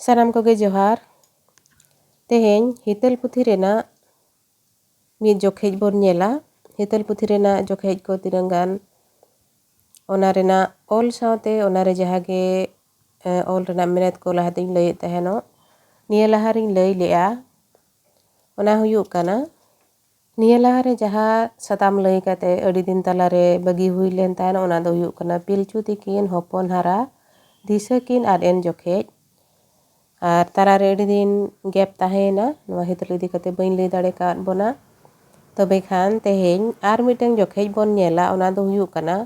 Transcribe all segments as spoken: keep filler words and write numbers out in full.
ᱥᱟᱱᱟᱢ ᱠᱚᱜᱮ ᱡᱚᱦᱟᱨ᱾ ᱛᱮᱦᱮᱧ ᱦᱤᱛᱟᱹᱞ ᱯᱩᱛᱷᱤ ᱨᱮᱱᱟᱜ ᱢᱤᱫ ᱡᱚᱠᱷᱮᱡ ᱵᱚᱱ ᱧᱮᱞᱟ᱾ ᱦᱤᱛᱟᱹᱞ ᱯᱩᱛᱷᱤ ᱨᱮᱱᱟᱜ ᱡᱚᱠᱷᱮᱡ ᱠᱚ ᱛᱤᱱᱟᱹᱝ ᱜᱟᱱ, ᱚᱱᱟ ᱨᱮᱱᱟᱜ ᱚᱞ ᱥᱟᱶᱛᱮ ᱚᱱᱟ ᱨᱮ ᱡᱟᱦᱟᱸ ᱜᱮ, ᱮ, ᱚᱞ ᱨᱮᱱᱟᱜ ᱢᱮᱱᱮᱛ ᱠᱚ ᱞᱟᱦᱟᱛᱤᱧ ᱞᱟᱹᱭᱮᱫ ᱛᱟᱦᱮᱱᱚᱜ, ᱱᱤᱭᱟᱹ ᱞᱟᱦᱟ ᱨᱤᱧ ᱞᱟᱹᱭ ᱞᱮᱜᱼᱟ᱾ ᱚᱱᱟ ᱦᱩᱭᱩᱜ ᱠᱟᱱᱟ, ᱱᱤᱭᱟᱹ ᱞᱟᱦᱟᱨᱮ ᱡᱟᱦᱟᱸ ᱥᱟᱛᱟᱢ ᱞᱟᱹᱭ ᱠᱟᱛᱮ ᱟᱹᱰᱤ ᱫᱤᱱ ᱛᱟᱞᱟᱨᱮ ᱵᱟᱹᱜᱤ ᱦᱩᱭ ᱞᱮᱱ ᱛᱟᱦᱮᱱ, ᱚᱱᱟ ᱫᱚ ᱦᱩᱭᱩᱜ ᱠᱟᱱᱟ ᱯᱤᱞᱪᱩ ᱛᱤᱠᱤᱱ ᱦᱚᱯᱚᱱ ᱦᱟᱨᱟ ᱫᱤᱥᱟᱹ ᱠᱤᱱ ᱟᱫ ᱮᱱ ᱡᱚᱠᱷᱮᱡ᱾ ᱟᱨ ᱛᱟᱞᱟᱨᱮ ᱟᱹᱰᱤ ᱫᱤᱱ ᱜᱮᱯ ᱛᱟᱦᱮᱸᱭᱮᱱᱟ, ᱱᱚᱣᱟ ᱦᱤᱛᱟᱹᱞ ᱤᱫᱤ ᱠᱟᱛᱮ ᱵᱟᱹᱧ ᱞᱟᱹᱭ ᱫᱟᱲᱮ ᱠᱟᱣᱟᱫ ᱵᱚᱱᱟ᱾ ᱛᱚᱵᱮ ᱠᱷᱟᱱ ᱛᱮᱦᱮᱧ ᱟᱨ ᱢᱤᱫᱴᱟᱝ ᱡᱚᱠᱷᱮᱡ ᱵᱚᱱ ᱧᱮᱞᱟ, ᱚᱱᱟ ᱫᱚ ᱦᱩᱭᱩᱜ ᱠᱟᱱᱟ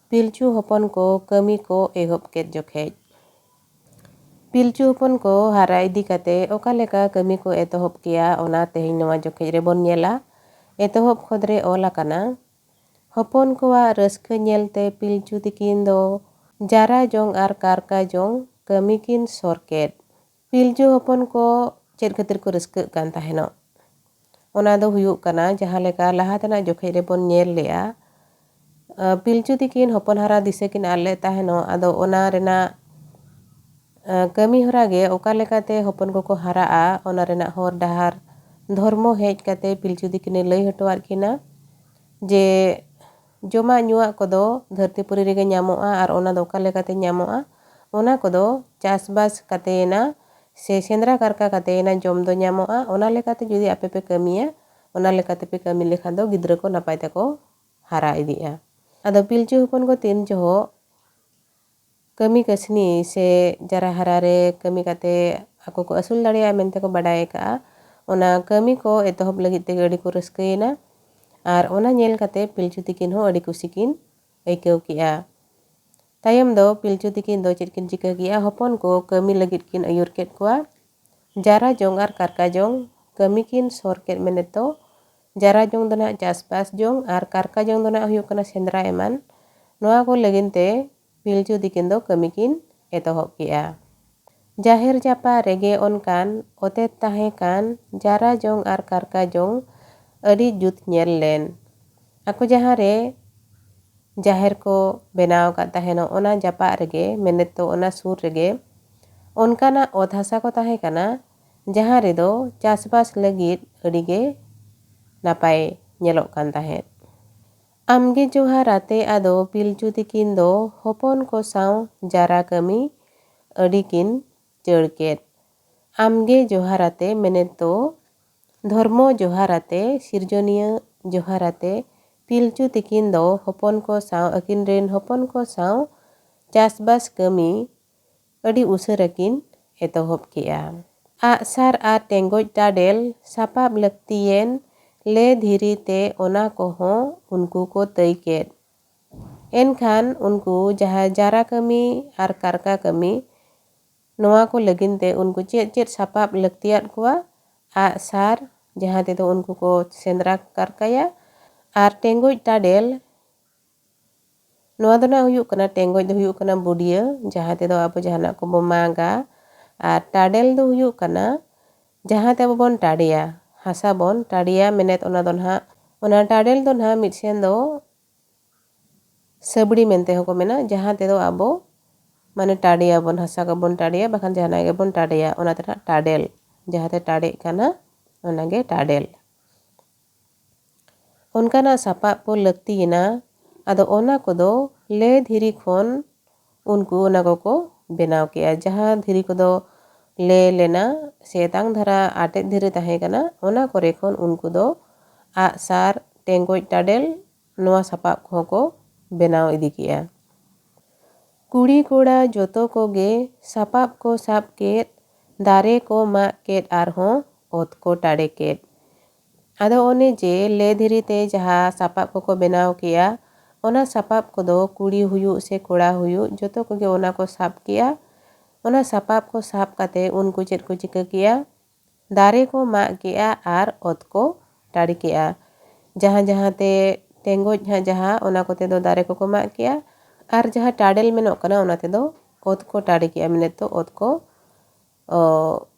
ᱯᱤᱞᱪᱩ ᱦᱚᱯᱚᱱ ᱠᱚ ᱠᱟᱹᱢᱤ ᱠᱚ ᱮᱦᱚᱵ ᱠᱮᱫ ᱡᱚᱠᱷᱮᱡ᱾ ᱯᱤᱞᱪᱩ ᱦᱚᱯᱚᱱ ᱠᱚ ᱦᱟᱨᱟ ᱤᱫᱤ ᱠᱟᱛᱮ ᱚᱠᱟ ᱞᱮᱠᱟ ᱠᱟᱹᱢᱤ ᱠᱚ ᱮᱛᱚᱦᱚᱵ ᱠᱮᱭᱟ, ᱚᱱᱟ ᱛᱮᱦᱮᱧ ᱱᱚᱣᱟ ᱡᱚᱠᱷᱮᱡ ᱨᱮᱵᱚᱱ ᱧᱮᱞᱟ᱾ ᱮᱛᱚᱦᱚᱵ ᱠᱷᱚᱸᱫᱽ ᱨᱮ ᱚᱞ ᱟᱠᱟᱱᱟ, ᱦᱚᱯᱚᱱ ᱠᱚᱣᱟᱜ ᱨᱟᱹᱥᱠᱟᱹ ᱧᱮᱞᱛᱮ ᱯᱤᱞᱪᱩ ᱛᱤᱠᱤᱱ ᱫᱚ ᱡᱟᱨᱟ ᱡᱚᱝ ᱟᱨ ᱠᱟᱨᱠᱟ ᱡᱚᱝ ᱠᱟᱹᱢᱤ ᱠᱤᱱ ᱥᱚᱨ ᱠᱮᱫ᱾ ᱯᱤᱞᱪᱩ ᱦᱚᱯᱚᱱ ᱠᱚ ᱪᱮᱫ ᱠᱷᱟᱹᱛᱤᱨ ᱠᱚ ᱨᱟᱹᱥᱠᱟᱹᱜ ᱠᱟᱱ ᱛᱟᱦᱮᱱᱚᱜ? ᱚᱱᱟ ᱫᱚ ᱦᱩᱭᱩᱜ ᱠᱟᱱᱟ, ᱡᱟᱦᱟᱸ ᱞᱮᱠᱟ ᱞᱟᱦᱟ ᱛᱮᱱᱟᱜ ᱡᱚᱠᱷᱮᱡ ᱨᱮᱵᱚᱱ ᱧᱮᱞ ᱞᱮᱜᱼᱟ, ᱟ, ᱯᱤᱞᱪᱩ ᱛᱤᱠᱤᱱ ᱦᱚᱯᱚᱱ ᱦᱟᱨᱟ ᱫᱤᱥᱟᱹ ᱠᱤᱱ ᱟᱫ ᱞᱮᱫ ᱛᱟᱦᱮᱱᱚᱜ, ᱟᱫᱚ ᱚᱱᱟ ᱨᱮᱱᱟᱜ, ᱟ, ᱠᱟᱹᱢᱤ ᱦᱚᱨᱟ ᱜᱮ ᱚᱠᱟ ᱞᱮᱠᱟᱛᱮ ᱦᱚᱯᱚᱱ ᱠᱚᱠᱚ ᱦᱟᱨᱟᱜᱼᱟ, ᱚᱱᱟ ᱨᱮᱱᱟᱜ ᱦᱚᱨ ᱰᱟᱦᱟᱨ ᱫᱷᱚᱨᱢᱚ ᱦᱮᱡ ᱠᱟᱛᱮ ᱯᱤᱞᱪᱩ ᱛᱤᱠᱤᱱᱮ ᱞᱟᱹᱭ ᱦᱚᱴᱚᱣᱟᱫ ᱠᱤᱱᱟ ᱡᱮ ᱡᱚᱢᱟᱜ ᱧᱩᱣᱟᱜ ᱠᱚᱫᱚ ᱫᱷᱟᱹᱨᱛᱤ ᱯᱩᱨᱤ ᱨᱮᱜᱮ ᱧᱟᱢᱚᱜᱼᱟ, ᱟᱨ ᱚᱱᱟ ᱫᱚ ᱚᱠᱟ ᱞᱮᱠᱟᱛᱮ ᱧᱟᱢᱚᱜᱼᱟ, ᱚᱱᱟ ᱠᱚᱫᱚ ᱪᱟᱥᱵᱟᱥ ᱠᱟᱛᱮᱭᱮᱱᱟ ᱥᱮ ᱥᱮᱸᱫᱽᱨᱟ ᱠᱟᱨᱠᱟ ᱠᱟᱛᱮᱭᱮᱱᱟ ᱡᱚᱢ ᱫᱚ ᱧᱟᱢᱚᱜᱼᱟ᱾ ᱚᱱᱟ ᱞᱮᱠᱟᱛᱮ ᱡᱩᱫᱤ ᱟᱯᱮ ᱯᱮ ᱠᱟᱹᱢᱤᱭᱟ, ᱚᱱᱟ ᱞᱮᱠᱟᱛᱮ ᱯᱮ ᱠᱟᱹᱢᱤ ᱞᱮᱠᱷᱟᱱ ᱫᱚ ᱜᱤᱫᱽᱨᱟᱹ ᱠᱚ ᱱᱟᱯᱟᱭ ᱛᱮᱠᱚ ᱦᱟᱨᱟ ᱤᱫᱤᱜᱼᱟ᱾ ᱟᱫᱚ ᱯᱤᱞᱪᱩ ᱦᱚᱯᱚᱱ ᱠᱚ ᱛᱤᱱ ᱡᱚᱦᱚᱜ ᱠᱟᱹᱢᱤ ᱠᱟᱹᱥᱱᱤ ᱥᱮ ᱡᱟᱨᱟ ᱦᱟᱨᱟ ᱨᱮ ᱠᱟᱹᱢᱤ ᱠᱟᱛᱮ ᱟᱠᱚ ᱠᱚ ᱟᱹᱥᱩᱞ ᱫᱟᱲᱮᱭᱟᱜᱼᱟ ᱢᱮᱱᱛᱮ ᱠᱚ ᱵᱟᱰᱟᱭ ᱟᱠᱟᱜᱼᱟ, ᱚᱱᱟ ᱠᱟᱹᱢᱤ ᱠᱚ ᱮᱛᱚᱦᱚᱵ ᱞᱟᱹᱜᱤᱫ ᱛᱮᱜᱮ ᱟᱹᱰᱤ ᱠᱚ ᱨᱟᱹᱥᱠᱟᱹᱭᱮᱱᱟ᱾ ᱟᱨ ᱚᱱᱟ ᱧᱮᱞ ᱠᱟᱛᱮ ᱯᱤᱞᱪᱩ ᱛᱤᱠᱤᱱ ᱦᱚᱸ ᱟᱹᱰᱤ ᱠᱩᱥᱤ ᱠᱤᱱ ᱟᱹᱭᱠᱟᱹᱣ ᱠᱮᱜᱼᱟ᱾ ᱛᱟᱭᱚᱢ ᱫᱚ ᱯᱤᱞᱪᱩ ᱛᱤᱠᱤᱱ ᱫᱚ ᱪᱮᱫ ᱠᱤᱱ ᱪᱤᱠᱟᱹ ᱠᱮᱜᱼᱟ? ᱦᱚᱯᱚᱱ ᱠᱚ ᱠᱟᱹᱢᱤ ᱞᱟᱹᱜᱤᱫ ᱠᱤᱱ ᱟᱹᱭᱩᱨ ᱠᱮᱫ ᱠᱚᱣᱟ᱾ ᱡᱟᱨᱟ ᱡᱚᱝ ᱟᱨ ᱠᱟᱨᱠᱟ ᱡᱚᱝ ᱠᱟᱹᱢᱤ ᱠᱤᱱ ᱥᱚᱨ ᱠᱮᱫ᱾ ᱢᱮᱱᱮᱫ ᱫᱚ, ᱡᱟᱨᱟ ᱡᱚᱝ ᱫᱚ ᱱᱟᱦᱟᱜ ᱪᱟᱥᱵᱟᱥ ᱡᱚᱝ ᱟᱨ ᱠᱟᱨᱠᱟ ᱡᱚᱝ ᱫᱚ ᱱᱟᱦᱟᱜ ᱦᱩᱭᱩᱜ ᱠᱟᱱᱟ ᱥᱮᱸᱫᱽᱨᱟ ᱮᱢᱟᱱ᱾ ᱱᱚᱣᱟ ᱠᱚ ᱞᱟᱹᱜᱤᱫ ᱛᱮ ᱯᱤᱞᱪᱩ ᱛᱤᱠᱤᱱ ᱫᱚ ᱠᱟᱹᱢᱤ ᱠᱤᱱ ᱮᱛᱚᱦᱚᱵ ᱠᱮᱜᱼᱟ᱾ ᱡᱟᱦᱮᱨ ᱡᱟᱯᱟᱜ ᱨᱮᱜᱮ ᱚᱱᱠᱟᱱ ᱚᱛᱮᱛ ᱛᱟᱦᱮᱸ ᱠᱟᱱ ᱡᱟᱨᱟ ᱡᱚᱝ ᱟᱨ ᱠᱟᱨᱠᱟ ᱡᱚᱝ ᱟᱹᱰᱤ ᱡᱩᱛ ᱧᱮᱞ ᱞᱮᱱ᱾ ᱟᱠᱚ ᱡᱟᱦᱟᱸ ᱨᱮ ᱡᱟᱦᱮᱨ ᱠᱚ ᱵᱮᱱᱟᱣ ᱟᱠᱟᱫ ᱛᱟᱦᱮᱱᱚᱜ, ᱚᱱᱟ ᱡᱟᱯᱟᱜ ᱨᱮᱜᱮ, ᱢᱮᱱᱮᱫ ᱫᱚ ᱚᱱᱟ ᱥᱩᱨ ᱨᱮᱜᱮ ᱚᱱᱠᱟᱱᱟᱜ ᱚᱛ ᱦᱟᱥᱟ ᱠᱚ ᱛᱟᱦᱮᱸ ᱠᱟᱱᱟ, ᱡᱟᱦᱟᱸ ᱨᱮᱫᱚ ᱪᱟᱥᱵᱟᱥ ᱞᱟᱹᱜᱤᱫ ᱟᱹᱰᱤ ᱜᱮ ᱱᱟᱯᱟᱭ ᱧᱮᱞᱚᱜ ᱠᱟᱱ ᱛᱟᱦᱮᱸᱫ᱾ ᱟᱢᱜᱮ ᱡᱚᱦᱟᱨ ᱟᱛᱮ ᱟᱫᱚ ᱯᱤᱞᱪᱩ ᱛᱤᱠᱤᱱ ᱫᱚ ᱦᱚᱯᱚᱱ ᱠᱚ ᱥᱟᱶ ᱡᱟᱨᱟ ᱠᱟᱹᱢᱤ ᱟᱹᱰᱤ ᱠᱤᱱ ᱪᱟᱹᱲ ᱠᱮᱫ᱾ ᱟᱢᱜᱮ ᱡᱚᱦᱟᱨ ᱟᱛᱮ ᱢᱮᱱᱮᱫ ᱫᱚ ᱫᱷᱚᱨᱢᱚ ᱡᱚᱦᱟᱨ ᱟᱛᱮ, ᱥᱤᱨᱡᱚᱱᱤᱭᱟᱹ ᱡᱚᱦᱟᱨ ᱟᱛᱮ, ᱯᱤᱞᱪᱩ ᱛᱤᱠᱤᱱ ᱫᱚ ᱦᱚᱯᱚᱱ ᱠᱚ ᱥᱟᱶ, ᱟᱹᱠᱤᱱ ᱨᱮᱱ ᱦᱚᱯᱚᱱ ᱠᱚ ᱥᱟᱶ ᱪᱟᱥᱵᱟᱥ ᱠᱟᱹᱢᱤ ᱟᱹᱰᱤ ᱩᱥᱟᱹᱨᱟ ᱠᱤᱱ ᱮᱛᱚᱦᱚᱵ ᱠᱮᱜᱼᱟ᱾ ᱟᱜᱼᱥᱟᱨ ᱟᱨ ᱴᱮᱸᱜᱚᱡ ᱴᱟᱰᱮᱞ ᱥᱟᱯᱟᱵ ᱞᱟᱹᱠᱛᱤᱭᱮᱱ ᱞᱮ ᱫᱷᱤᱨᱤ ᱛᱮ ᱚᱱᱟ ᱠᱚᱦᱚᱸ ᱩᱱᱠᱩ ᱠᱚ ᱛᱟᱹᱭ ᱠᱮᱫ᱾ ᱮᱱᱠᱷᱟᱱ ᱩᱱᱠᱩ ᱡᱟᱦᱟᱸ ᱡᱟᱨᱟ ᱠᱟᱹᱢᱤ ᱟᱨ ᱠᱟᱨᱠᱟ ᱠᱟᱹᱢᱤ, ᱱᱚᱣᱟ ᱠᱚ ᱞᱟᱹᱜᱤᱫ ᱛᱮ ᱩᱱᱠᱩ ᱪᱮᱫ ᱪᱮᱫ ᱥᱟᱯᱟᱵ ᱞᱟᱹᱠᱛᱤᱭᱟᱫ ᱠᱚᱣᱟ? ᱟᱜᱼᱥᱟᱨ, ᱡᱟᱦᱟᱸ ᱛᱮᱫᱚ ᱩᱱᱠᱩ ᱠᱚ ᱥᱮᱸᱫᱽᱨᱟ ᱠᱟᱨᱠᱟᱭᱟ, ᱟᱨ ᱴᱮᱸᱜᱚᱡ ᱴᱟᱰᱮᱞ, ᱱᱚᱣᱟ ᱫᱚ ᱱᱟᱜ ᱦᱩᱭᱩᱜ ᱠᱟᱱᱟ, ᱴᱮᱸᱜᱚᱡ ᱫᱚ ᱦᱩᱭᱩᱜ ᱠᱟᱱᱟ ᱵᱩᱰᱭᱟᱹ, ᱡᱟᱦᱟᱸ ᱛᱮᱫᱚ ᱟᱵᱚ ᱡᱟᱦᱟᱱᱟᱜ ᱠᱚᱵᱚ ᱢᱟᱜᱟ, ᱟᱨ ᱴᱟᱰᱮᱞ ᱫᱚ ᱦᱩᱭᱩᱜ ᱠᱟᱱᱟ ᱡᱟᱦᱟᱸ ᱛᱮ ᱟᱵᱚ ᱵᱚᱱ ᱴᱟᱰᱮᱭᱟ, ᱦᱟᱥᱟ ᱵᱚᱱ ᱴᱟᱰᱮᱭᱟ ᱢᱮᱱᱮᱫ ᱚᱱᱟ ᱫᱚ ᱱᱟᱦᱟᱜ, ᱚᱱᱟ ᱴᱟᱰᱮᱞ ᱫᱚ ᱱᱟᱦᱟᱜ ᱢᱤᱫ ᱥᱮᱱ ᱫᱚ ᱥᱟᱹᱵᱲᱤ ᱢᱮᱱᱛᱮ ᱦᱚᱸᱠᱚ ᱢᱮᱱᱟ, ᱡᱟᱦᱟᱸ ᱛᱮᱫᱚ ᱟᱵᱚ ᱢᱟᱱᱮ ᱴᱟᱰᱮᱭᱟᱵᱚᱱ, ᱦᱟᱥᱟ ᱠᱚᱵᱚᱱ ᱴᱟᱰᱮᱭᱟ, ᱵᱟᱠᱷᱟᱱ ᱡᱟᱦᱟᱱᱟᱜ ᱜᱮᱵᱚᱱ ᱴᱟᱰᱮᱭᱟ, ᱚᱱᱟ ᱛᱮ ᱱᱟᱦᱟᱜ ᱴᱟᱰᱮᱞ, ᱡᱟᱦᱟᱸ ᱛᱮ ᱴᱟᱰᱮᱜ ᱠᱟᱱᱟ ᱚᱱᱟᱜᱮ ᱴᱟᱰᱮᱞ᱾ ᱚᱱᱠᱟᱱᱟᱜ ᱥᱟᱯᱟᱵ ᱠᱚ ᱞᱟᱹᱠᱛᱤᱭᱮᱱᱟ᱾ ᱟᱫᱚ ᱚᱱᱟ ᱠᱚᱫᱚ ᱞᱮ ᱫᱷᱤᱨᱤ ᱠᱷᱚᱱ ᱩᱱᱠᱩ ᱚᱱᱟ ᱠᱚᱠᱚ ᱵᱮᱱᱟᱣ ᱠᱮᱜᱼᱟ᱾ ᱡᱟᱦᱟᱸ ᱫᱷᱤᱨᱤ ᱠᱚᱫᱚ ᱞᱮ ᱞᱮᱱᱟ ᱥᱮ ᱮᱛᱟᱝ ᱫᱷᱟᱨᱟ ᱟᱴᱮᱫ ᱫᱷᱤᱨᱤ ᱛᱟᱦᱮᱸ ᱠᱟᱱᱟ, ᱚᱱᱟ ᱠᱚᱨᱮ ᱠᱷᱚᱱ ᱩᱱᱠᱩ ᱫᱚ ᱟᱜᱼᱥᱟᱨ, ᱴᱮᱸᱜᱚᱡ ᱴᱟᱰᱮᱞ, ᱱᱚᱣᱟ ᱥᱟᱯᱟᱵ ᱠᱚᱦᱚᱸ ᱠᱚ ᱵᱮᱱᱟᱣ ᱤᱫᱤ ᱠᱮᱜᱼᱟ᱾ ᱠᱩᱲᱤ ᱠᱚᱲᱟ ᱡᱚᱛᱚ ᱠᱚᱜᱮ ᱥᱟᱯᱟᱵ ᱠᱚ ᱥᱟᱵ ᱠᱮᱫ, ᱫᱟᱨᱮ ᱠᱚ ᱢᱟᱜ ᱠᱮᱫ, ᱟᱨᱦᱚᱸ ᱚᱛ ᱠᱚ ᱴᱟᱰᱮ ᱠᱮᱫ᱾ ᱟᱫᱚ ᱚᱱᱮ ᱡᱮ ᱞᱮ ᱫᱷᱤᱨᱤ ᱛᱮ ᱡᱟᱦᱟᱸ ᱥᱟᱯᱟᱵ ᱠᱚᱠᱚ ᱵᱮᱱᱟᱣ ᱠᱮᱜᱼᱟ, ᱚᱱᱟ ᱥᱟᱯᱟᱵ ᱠᱚᱫᱚ ᱠᱩᱲᱤ ᱦᱩᱭᱩᱜ ᱥᱮ ᱠᱚᱲᱟ ᱦᱩᱭᱩᱜ, ᱡᱚᱛᱚ ᱠᱚᱜᱮ ᱚᱱᱟ ᱠᱚ ᱥᱟᱵ ᱠᱮᱜᱼᱟ᱾ ᱚᱱᱟ ᱥᱟᱯᱟᱵ ᱠᱚ ᱥᱟᱵ ᱠᱟᱛᱮ ᱩᱱᱠᱩ ᱪᱮᱫ ᱠᱚ ᱪᱤᱠᱟᱹ ᱠᱮᱜᱼᱟ? ᱫᱟᱨᱮ ᱠᱚ ᱢᱟᱜ ᱠᱮᱜᱼᱟ ᱟᱨ ᱚᱛ ᱠᱚ ᱴᱟᱲᱮ ᱠᱮᱜᱼᱟ᱾ ᱡᱟᱦᱟᱸ ᱡᱟᱦᱟᱸ ᱛᱮ ᱴᱮᱸᱜᱚᱡ ᱦᱟᱸᱜ ᱡᱟᱦᱟᱸ, ᱚᱱᱟ ᱠᱚᱛᱮ ᱫᱚ ᱫᱟᱨᱮ ᱠᱚᱠᱚ ᱢᱟᱜ ᱠᱮᱜᱼᱟ, ᱟᱨ ᱡᱟᱦᱟᱸ ᱴᱟᱰᱮᱞ ᱢᱮᱱᱚᱜ ᱠᱟᱱᱟ, ᱚᱱᱟ ᱛᱮᱫᱚ ᱚᱛ ᱠᱚ ᱴᱟᱲᱮ ᱠᱮᱜᱼᱟ, ᱢᱮᱱᱮᱫ ᱫᱚ ᱚᱛ ᱠᱚ, ᱚ,